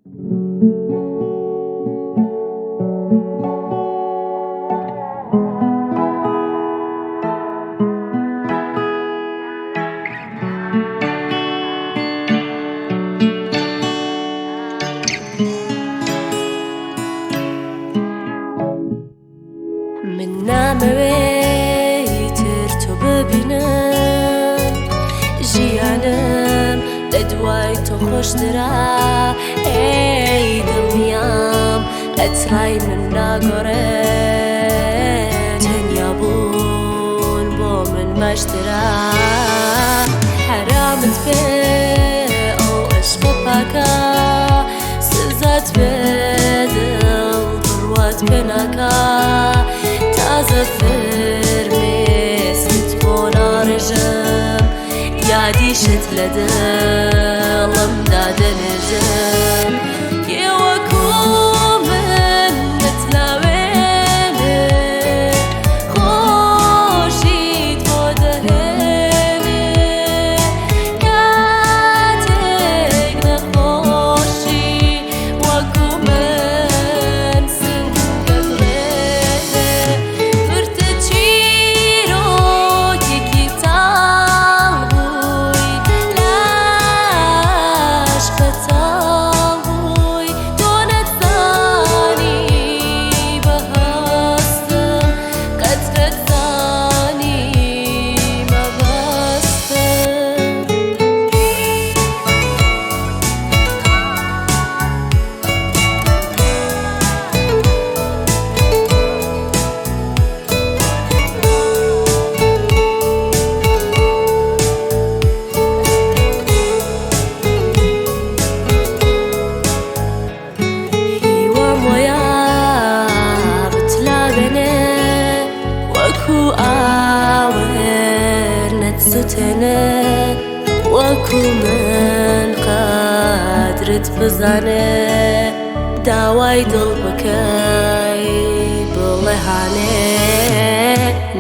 من نامەوێ ئیتر تۆ ببینم، ژیانم لە دوای تۆ خۆشترە. ئەی دڵنیام ئەترای من ناگۆڕێ، تەنیا بوون بۆ من باشترە. حەرامت بێ ئەو عشقە پاکە، سزات بێ دڵ بڕوات پێ ناکا. تازە فرمێسکت بۆ ناڕێژم، یادیشت لە دڵمدا دەنێژم. کێ وەکو من نەتلاوێنێ، خۆشیت بۆ دەهێنێ. کاتێک نەخۆشی وەکو من سنگت ڕێنێ. کورتە چیرۆکێکی تاڵ بووی، لە عەشق بەتاڵ بووی. تۆ نەتزانی بە هەستم، قەت نەتزانی مەبەستم. هیوام وایە بتلاوێنێ، وەکو ئاور نەتسوتێنێ، وەکو من قەدرت بزانێ. داوای دڵ بکەی بڵێ هانێ.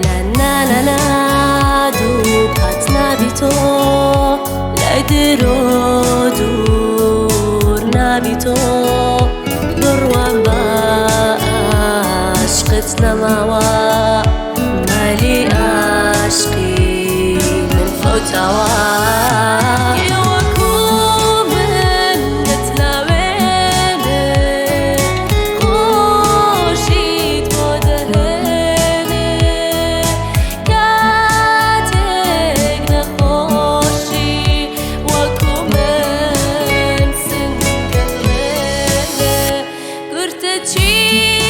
نا نا نا نا دوو پات نابی تۆ، لە درۆ دوور نابی تۆ. بڕوام بە عەشقت نەماوە، مەلی عەشقی من فەوتاوە. کێ وەکو من نەتلاوێنێ، خۆشیت بۆ دەهێنێ. کاتێک نەخۆشی وەکو من سنگت ڕێنێ. کورتە چیرۆکێکی